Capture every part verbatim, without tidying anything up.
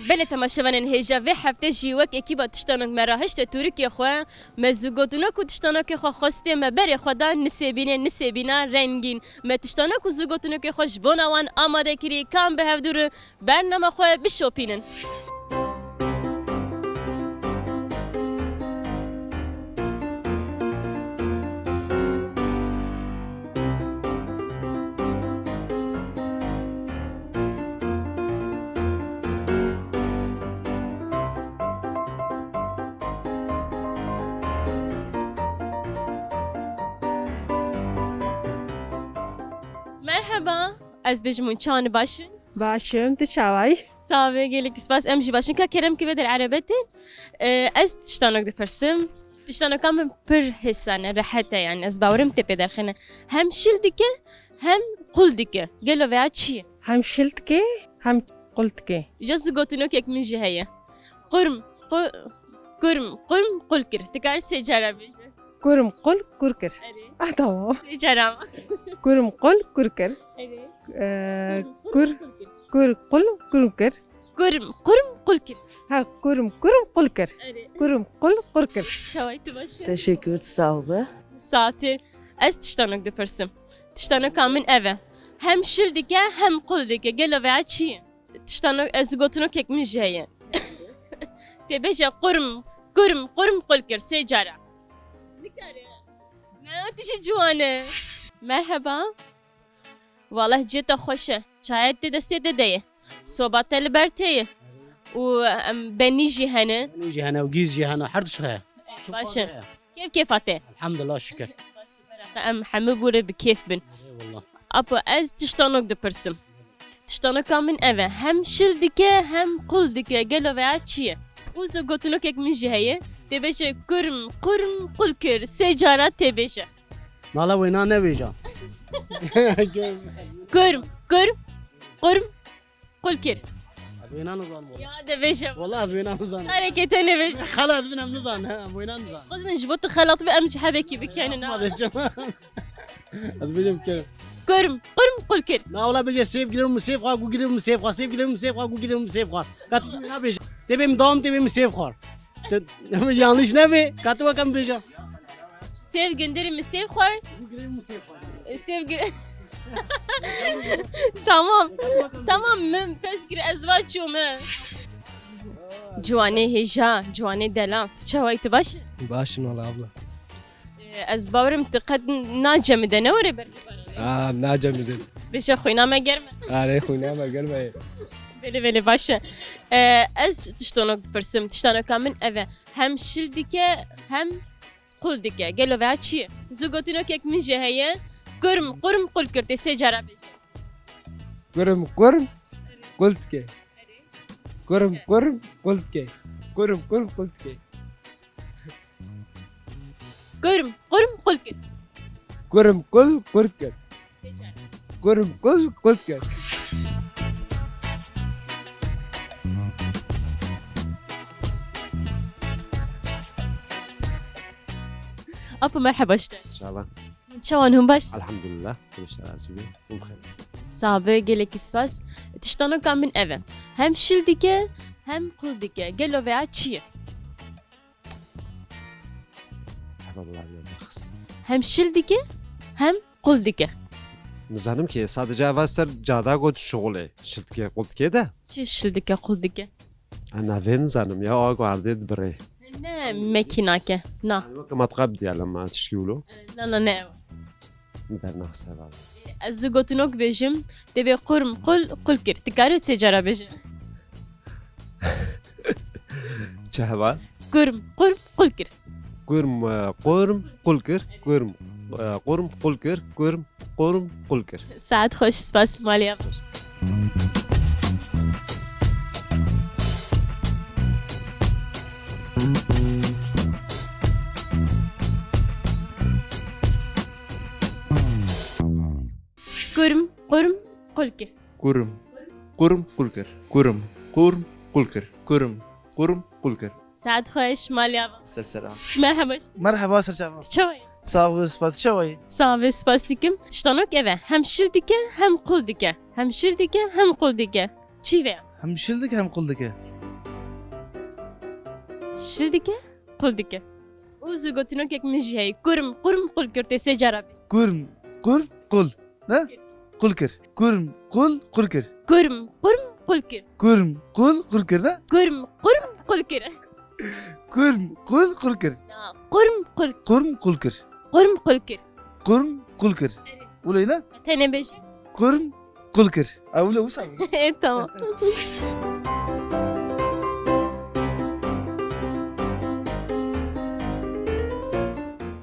Belê temaşevanên hêja, vê heftê jî wek ekîba Tiştanok me rahişte tûrikê xwe, me zûgotinok û tiştanokê xwe xwestê me berê xwe da nisêbînê, nisêbîna rengîn. Me tiştanok û zûgotinokê xwe ji bona wan amade kirî, kam bi hevdû re bernama xwe bişopînin. Merheba, ez bêjim hûn çawan baş in? Baş im, tu çawa yî? Sax be, gelek spas, em jî baş in. Ka kerem ki vê der erebetê. Ee, ez tiştanok dipirsim. Tiştanoka min pir hêsan e, rehet e yani. Ez bawerim tê pê derxîne. Hem şil dike, hem qul dike. Gelo veya çi ye? Hem şil dike, hem qul dike. Îca zûgotinokek min jî heye. Qurm, qu-, kurm, qurm, qul kir. Tu karî sê cara bêje. Kurm, qul, kur kir. Erê. Ah, tamam. Sê cara ama. Kurm, qul, kur kir. Erê. Ee, Kurm, kur, qul kir. Kur, qul, kurm kir. Kurm, kurm, qul kir. Ha, kurm, kurm, qul kir. Erê. Kurm, qul, qul kir. Çaway tu baş e? Teşekkür, sağ ol. Satir. Ez tiştanok dipirsim. Tiştanoka min ev e. Hem şil dike, hem qul dike. Gelo veya çi ye? Tiştanok, ez gotinokek min jî heye. Tê bêje kurm, kurm, kurm, qul kir. Sê cara. Nikare. Ne, tu jî ciwan e. Merheba. Wallah cê te xweş e. Çayê te destê te de ye. Soba te li ber te ye. Û, em, benî jî hene. Benî jî hene û gîz jî hene. Her tişt heye. Baş e. Kêf kêfa te. Elhamdulillah, şükür. Em hemû bûre bi kêf bin. Eyvallah. Apo, ez tiştanok dipirsim. Tiştanoka min ev e. Hem şil dike, hem qul dike. Gelo veya çi ye? Û zûgotinokek min jî heye. Tê bêje kurm, kurm, qul kir. Sê cara tê bêje. Mala wêna nebêja. Kurm, kurm, kurm, qul kir. Wêna nizanim wala. Ya de bêje. Wala wêna nizanim. Karekê te nebêje. Xelat bînim nizan, he, wêna nizan. Xwezin ji bo tu xelat be em ji hebekî bikenin, ha. Ma de çima? Ez bêjim ke. Kurm, kurm, qul kir. Na wala bêje sêv girim, sêv xwa, gu girim, sêv xwa, sêv girim, sêv xwa, gu girim, sêv xwa. Ka tu nabêje. Tê bê min dam, tê bê min sêv xwar. Te, yanlış nebe? Ka tu weke min bêje. Sêv gindirî min sêv xwar. Gu girê min sêv xwar. Sêv gi-, Tamam. Tamam, min pes kir, ez va çûme. Ciwanê hêja, ciwanê delal. Tu çawa yî, tu baş î? Baş im wala abla. Ee, ez bawerim tu qet nacemide, ne were ber bibaranê. Aa, nacemide. Bêje xwîna me germ e. Are, xwîna me germ e. Belê, belê, baş e. Ee, ez tiştonok dipirsim. Tiştanoka min ev e. Hem şil dike, hem qul dike. Gelo veya çi ye? Zû gotinokek min jî heye. Kurm, kurm, qul kir. Tê sê cara bêje. Kurm, kurm, qul dike. Kurm, kurm, qul dike. Kurm, kurm, qul dike. Kurm, kurm, qul kir. Kurm, kul, qul kir. Kurm, kul, qul kir. Apo, merheba ji te. Çawa? Çawan, hûn baş? Elhamdülillah. Kul işte razî be. Hûn xêr. Sabe, gelekî spas. Tiştanoka min ev e. Hem şil dike, hem qul dike. Gelo veya çi ye? Heba bilavê derxist. Hem şil dike, hem qul dike. Nizanim ki, sadece eva ser cada got şixulê. Şil dike, qul dike de. Çi şil dike, qul dike? Ana vê nizanim ya, o guardê dibirê. Ne mekînake, na. Yani wek matkab diyelim ma tişkî wilo. Na, na, ne. Min dernaxist hevalê. Ez zû gotinok bêjim, tê bê qurm, qul, qul kir. Tu karî sê cara bêje. Çi heval? Kurm, qurm, qul kir. Kurm, e, qurm, qul kir. Kurm, e, qurm, qul kir. Kurm, qurm, qul kir. Saet xweş, spas, malê ya. Kurm, kurm, qul kir. Kurm, kurm, qul kir. Kurm, kurm, qul kir. Kurm, kurm, qul kir. Saet xweş, malê ya. Ser seran. Merheba. Merheba, ser çava. Çawa yî? Sağ ol, spas, çawa yî? Sabe, spas dikim. Tiştanok ev e. Hem şil dike, hem qul dike. Hem şil dike, hem qul dike. Çi ve? Hem şil dike, hem qul dike. Şil dike, qul dike. Û zû gotinokek min jî heye. Kurm, kurm, qul kir. Tê sê cara bêje. Kurm, kurm, qul. Ne? Qul kir. Kurm, qul, qul kir. Kurm, kurm, qul kir. Kurm, qul, qul kir, ne? Kurm, kurm, qul kir. Kurm, qul, qul kir. Na, kurm, qul. Kurm, qul kir. Kurm, qul kir. Kurm, qul kir. Erê. Wilo ne? Tenê bêje. Kurm, qul kir. Ew wilo wisa bû. E, tamam.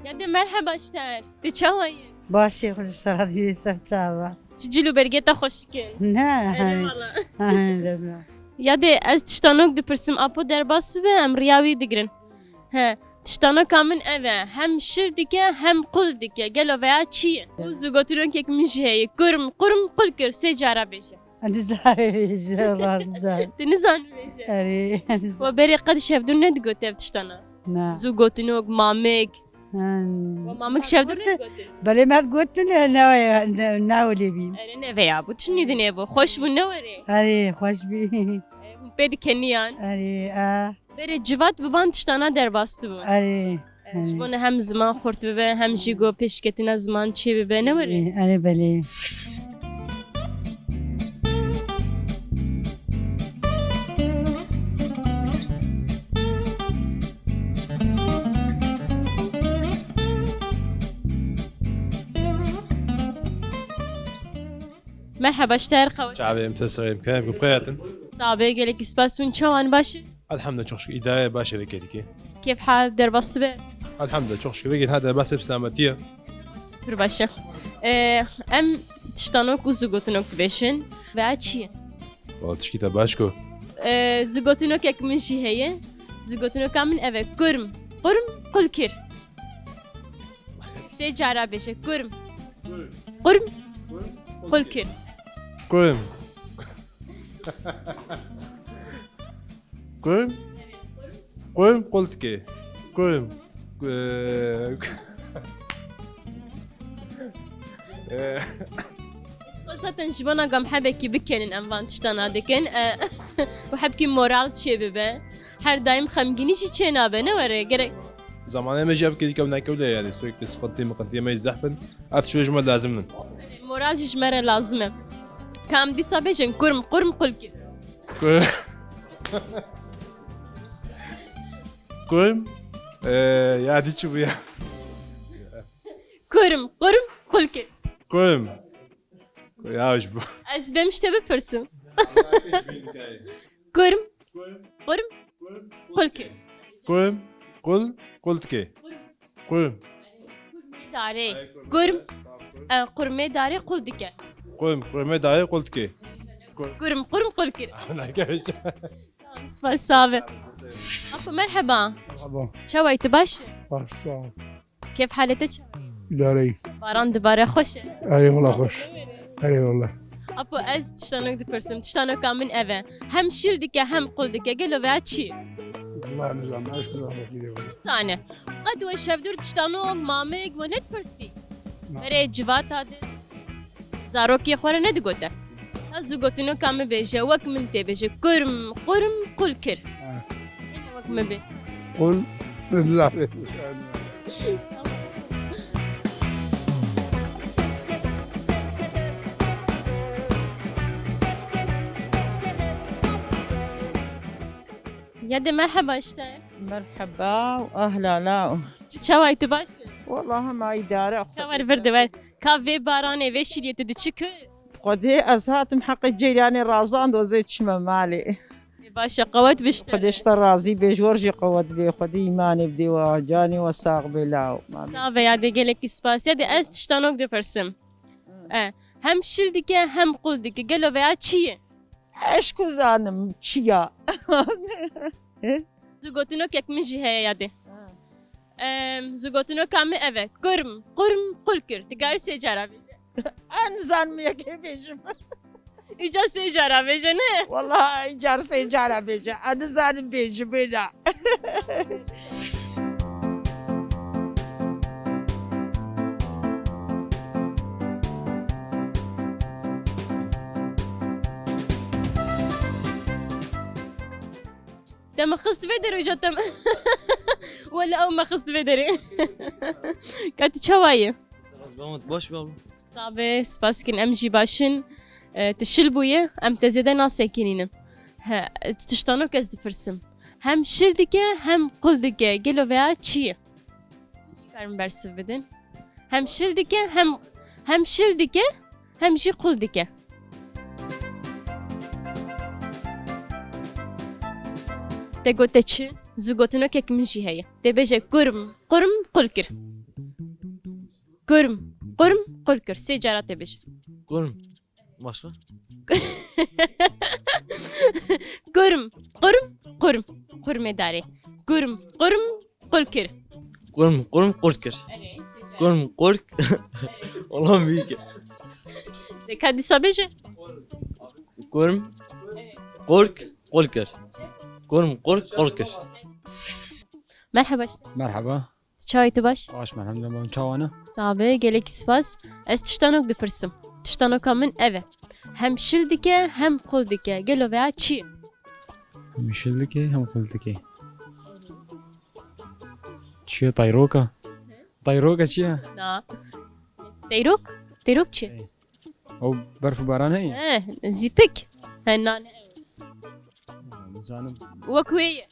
Ya de merheba ji te. Tu çawa yî? Başê xwe ji ser dî ser çava. Çi cil û bergê te xweşik e. Ne, Erê he. Wala. He, deme. Ya de ez tiştanok dipirsim, apo derbas bibe, em riya wî digirin. He, tiştanoka min ev e. Hem şil dike, hem qul dike. Gelo veya çi ye? Û zû gotinokek min jî heye. Kurm, kurm, qul kir. Sê cara bêje. Hadi zahê bêje, wala zahê. Tu nizanî bêje. Erê, hadi zahê. We berê qet ji hevdû nedigot ev tiştana? Na. Zû gotinok, mamik. Hmm. We mamik ji hevdû nedigotin? Belê me gotin, ne, ne, ne, ne wê lê bîn. Erê, ne veya bû. Çi nîdinê bû? Xweş bû, ne werê? Erê, xweş bî. Hûn pê dikeniyan? Erê, a. Berê civat bi van tiştana derbas dibûn. Erê, E, ji erê. Bo ne hem ziman xurt bibe, hem jî go pêşketina ziman çê bibe, ne were? Erê, erê, belê. Merheba, ji te her xew. Çavê em te sirê em ke, em bi xwe hatin. Sabe, gelekî spas, hûn çawan, baş in? Elhamdülillah, çok şükür. İdare baş eve geldi ki. Kêf hal derbas dibe? Elhamdülillah, çok şükür. Vegin ha derbas hep selametî ye. Pir baş e. Ee, em tiştanok û zû gotinok dibêjin. Veya çi ye? Wala tişkî te baş ku. Ee, zû gotinokek min jî heye. Zû gotinoka min ev e. Kurm. Kurm, qul kir. Sê cara bêje. Kurm. Kurm. Qul kir. Kurm. Kurm. Kurm qultke. Kurm. Eee, eee. Zaten ji bona gam hebekî bikenin em van tiştana dikin. E, û hebkî moral çê bibe. Her daim xemgînî jî çê nabe, ne were? Gerek Zamanê me jî ev kêlîka ew neke wile, yani sürekli sıkıntı mıkıntı yemê zehf in. Ev tiştê ji me lazim in. Moral jî ji me re lazim e. Ka em dîsa bêjin kurm, kurm, qul kir. Ku-, kurm, e, ya dî çi bû ya? Kurm, kurm, qul kir. Kurm. Ya ji bo. Ez bêm ji te bipirsim. Kurm, kurm, qul kir. Kurm, qul, qul dike. Kurm. Darê. Kurm, e, kurmê darê qul dike. Kurm, kurmê darê qul dike. Kurm. Kurm, kurm, qul kir. Tamam, spas, sağ be. Apo, merheba. Merhaba. Çawa yî, tu baş î? Baş, sağ ol. Kêf halê te çawa ye? Îdare ye. Baran dibare, xweş e? Erê wala xweş. Erê wala. Apo, ez tiştanok dipirsim. Tiştanoka min ev e. Hem şil dike, hem qul dike. Gelo veya çi ye? Wala nizam, ez nizam. Zane. Qet we şevdûr tiştanok, mamik we nedipirsî? Na. Berê civata de. Zarokê xwe re nedigote. Ha, zû gotinoka min bêje, wek min tê bêje, kurm, kurm, qul kir. Ha. Hene wek min bê. Qul, nizam. Ya de merheba işte. Merheba û ahlala. Çawa yî, tu baş î? Wala hema îdare. Ka wer vir de wer. Ka vê baranê, vê şiliyê tu diçî ku? Xwedê ez hatim heqê ceyranê razand, ez ê çime malê. Ê, baş e, qewet bişte. Xwedê ji te razî bê, ji wir jî qewet bê. Xwedê îmanê bidê we, canê we sax bê law. Mamê. Sağ be ya de, gelekî spas. Ya de ez tiştanok dipirsim. Hı. E, hem şil dike, hem qul dike. Gelo veya çi ye? Ez ku zanim çi ya? Zû gotinokek min jî heye ya de. Ha. Em, zû gotinoka min ev e. Kurm, kurm, qul kir. Tu karî sê cara bêje. Ez nizanim yekê bêjim. Îca sê cara bêje, ne? Wala îcar sê cara bêje. Ez nizanim bêjim, bêna. Te me xist vê derê, îca te me. Wele ew me xist vê derê. Ka tu çawa yî? Selamet, baş be abla. Sabe, spas dikin, em jî baş in. E, tu şil bûye, em te zêde nasekinînin. He, tu tiştano kes dipirsim. Hem şil dike, hem qul dike. Gelo veya çi ye? Karin bersiv bidin. Hem şil dike, hem, hem şil dike, hem jî qul dike. Te gote çi? Zû gotinokek min jî heye. Te bêje kurm, qurm, qul kir. Kurm, qurm, qul kir. Sê cara te bêje. Kurm. Başka? Kurm, qurm, qurm. Qurmê darê. Kurm, qurm, qul kir. Kurm, kurm, qul kir. Kurm, qurk. Allah'ım büyük ya. De ka dîsa bêje. Kurm, qurk, qul kir. Kurm, qurk, qul kir. Merhaba. Merhaba. Çawa yî, tu baş? Baş me, elhamdülillah, çawa ne? Sabe, gelekî spas. Ez tiştanok dipirsim. Tiştanoka min ev e. Hem şil dike, hem qul dike. Gelo veya çi ye? Hem şil dike, hem qul dike. Çi ye, tayroka? Tayroka çi ye? Na. Teyrok? Teyrok çi? Ey. O berf û baran heye? He, zîpik. He, na, ne. Nizanim. Wek wê ye.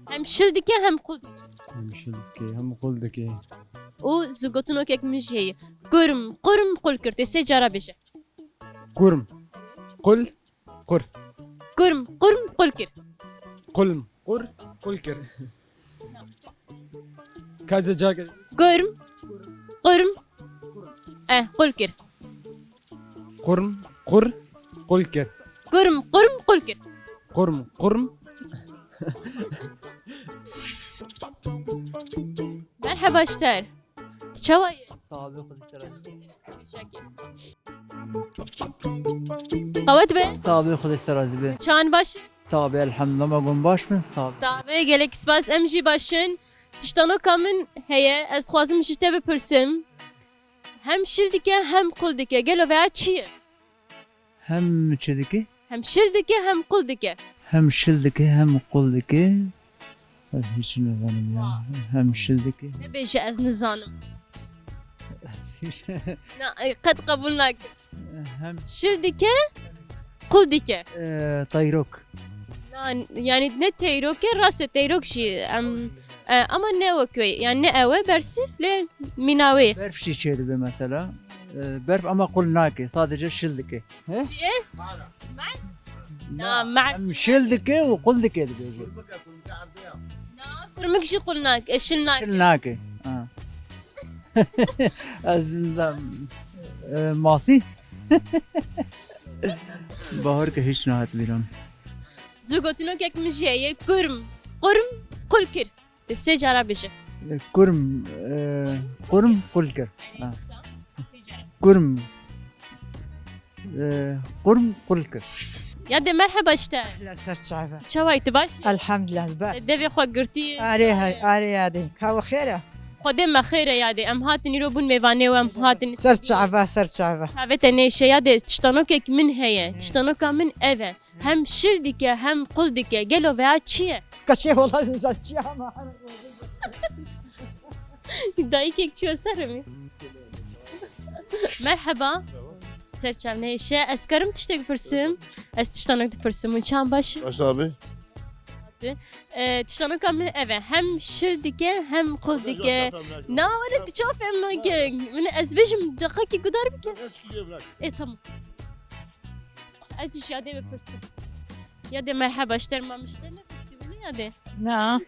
Hem şil dike, hem qul dike. Hem şil dike, hem qul dike. Û zû gotinokek min jî heye. Kurm, qurm, qul kir. Tê sê cara bêje. Kurm, qul, qur. Kurm, qurm, qul kir. Qulm, qur, qul kir. Kaç car ke? Kurm, qurm, eh, qul kir. Qurm, qur, qul kir. Kurm, qurm, qul kir. Qurm, qurm. Merheba ji te re. Tu çawa yî? Sabe, Xwedê te razî be. Qewet be. Sabe, Xwedê te razî be. Çawan baş e? Sabe, elhamdülillah, me gon baş be. Sabe. Sabe, gelek spas, em jî baş in. Tiştanoka min heye, ez dixwazim ji te bipirsim. Hem şil dike, hem qul dike. Gelo veya çi ye? Hem çi dike? Hem şil dike, hem qul dike. Hem şil dike, hem qul dike. Ez hiç nizanim ya. Hem şil dike. Nebêje ez nizanim. Na, e, qet qebûl nakim. Hem şil dike, qul dike. E, tayrok. Na, yani ne teyrok e, rast e, teyrok jî, em, e, ama ne wek wê, yani ne ew e, bersî, lê mîna wê. Berf jî çêdibe mesela. E, berf ama qul nake, sadece şil dike. He? Çi ye? Na, mehş. Hem şil dike û qul dike dibêje. Na, kurmik jî qul nake, e, şil nake. Şil nake. Ha. Ez, e, masî. Bahar ke hiç nehat bîran. Zû gotinokek min jî heye, kurm, qurm, qul kir. Te sê cara bêje. Kurm, e, qurm, qul kir. Ha. Sê cara. Kurm. E, qurm, qul kir. Yadê, merheba ji te. Ehlen, ser çava. Çawa yî, tu baş? Elhamdülillah, be. Devê xwe girtî. Arê, he, arê yadê. Kawa xêr e? Xwedê me xêr e yadê. Em hatin îro bûn mêvanê we, em hatin. Ser çava, ser çava. Çavê te nêşe yadê, tiştanokek min heye. Tiştanoka min ev e. Hem şil dike, hem qul dike. Gelo veya çi ye? Kaçê wala nizan çi ye ama. Dayikek çiyo ser mi? Merheba. Ser çav nêşe. Ez karim tiştek bipirsim? Ez tiştanek dipirsim. Hûn çawan baş in? Baş abi. E, tiştanoka min ev e. Hem şil dike, hem qul dike. Na, wele tu çawa fem nake? Min ez bêjim, caqakî gudar bike. E, tamam. Ez jî yadê bipirsim. Yadê, merheba, ji te re mamişte ne pirsî bûne yadê? Na.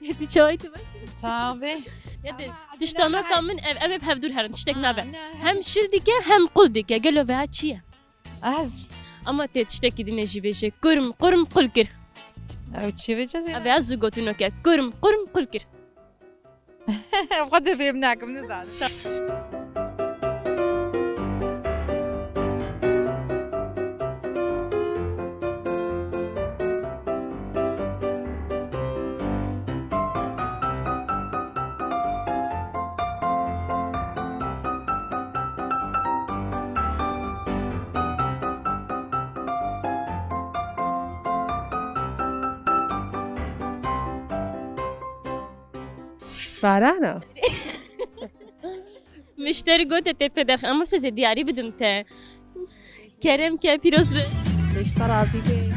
Yadê, çawa yî, tu baş î? Tabe. Yadê, ama tiştanoka min ev, em ê bi hevdû herin, tiştek nabe. Hem şil dike, hem qul dike. Gelo veya çi ye? Ez. Ama tê tiştekî dîne jî bêje. Kurm, qurm, qul kir. Ew çi vêce zêde? Abi, ez zû gotinokek. Kurm, qurm, qul kir. Xwedê fêm nakim, nizanim. Barana. Mişteri gote te pê derx, ama size diyarî bidim te. Kerem ke, pîroz be. Beşta razî be.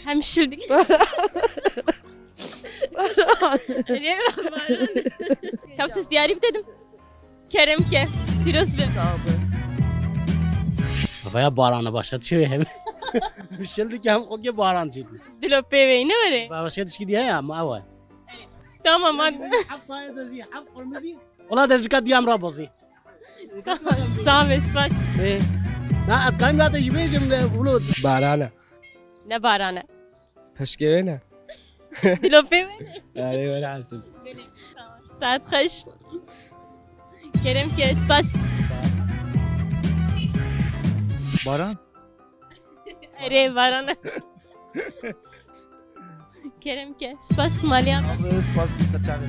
Hem şildik. Baran. Baran. Kapsız diyarî bidedim. Kerem ke, pîroz be. Sağ ol. Vaya barana başka şey hem. Şildik hem koke baran çekti. Dilo pê ve ne vere? Başka tişki diye ya ama var. Tamam abi. Hep payet zî, hep qırmızı. Ola da jika diyam ra bozî. Sağ ve spas. Ê. Na, ez karim ya te jî bêjim, e, Bulut. Barana. Ne barana? Teşkê wê ne? Dilopê wê ne? Erê, were hasim. Saet xweş. Kerem ke, spas. Baran? Erê, barana. Kerem ke, spas, maliya. Abi, spas, kutsa çavê.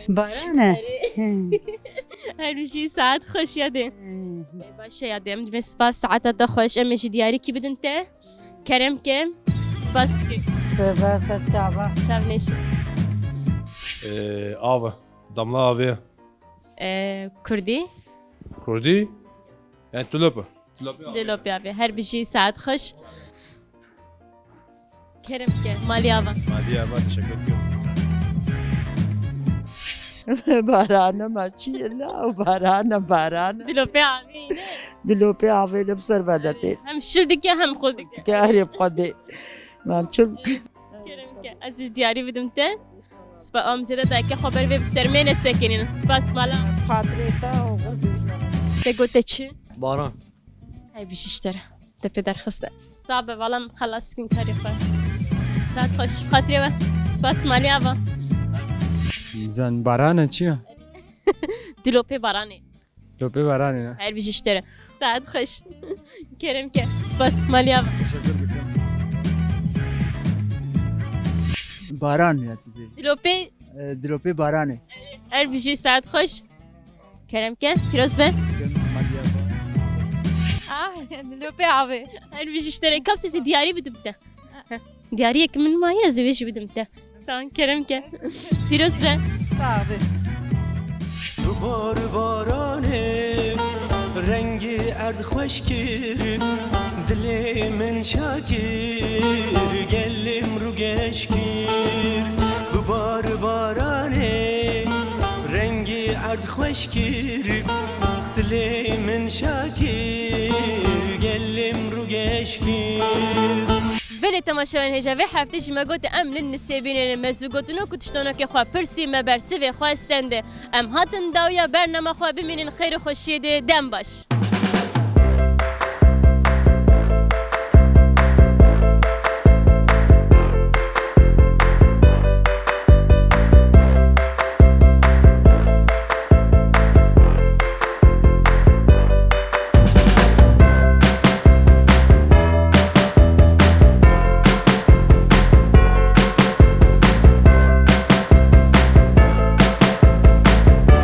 Barane. Her bijî, saet xweş ya dê. Baş e ya dê, em dibê spas, saeta te xweş, em ê jî diyarîkî bidin te. Kerem ke, spas dike. Spas, çava. Çav neşe. Ee, av, damla avê. Ee, Kurdî. Kurdî? Yani tulopa. Tulopa. Dilopê avê. Her bijî, saet xweş. Kerem ke, maliya va. Maliya va, teşekkür ederim. Barana ma çi ye la, barana, barana. Dilopê avê ne? Dilopê avê ne bi ser vedetê. Hem şil dike hem xwe dike. Dike herê xwe dê. Mam çil. Kerem ke, ez ji diyarî bidim te. Spa am zêde dayke xwe ber vê bi sermê nesekinîn. Spas mala. Xatirê te û te gote çi? Baran. Hey, bijî ji te re. Te pê derxiste. Sabe, valam xelas kin karê xwe. Saet xweş, xatirê we. Spas maliya va. Zan barana çi ya? Dilopê baranê. Dilopê baranê ne? Her bijî ji te re. Saet xweş. Kerem ke. Spas maliya va. Teşekkür ederim. Baran ya. Dilopê. E, dilopê baranê. Her bijî, saet xweş. Kerem ke, pîroz be. Ah, dilopê avê. Her bijî ji te re. Kapsê zî diyarî bidim te. Heh. Diyariyek min maye, ez ê wê jî bidim te. Tamam, kerem ke. Pîroz be. Sağ be. Bibare baranê, rengê erd xweş kir, dilê min şa kir, gelê min rûgeş kir. Bibare baranê, rengê erd xweş kir, dilê min şa kir, gelê min rûgeş kir. Belê temaşevanên hêja, vê heftê jî me got em li Nisê bînin, me zû gotin ku tiştonokê xwe pirsî, me bersivê xwe stende. Em hatin dawiya bernama xwe, bimînin xêr û xweşiyê de, dem baş.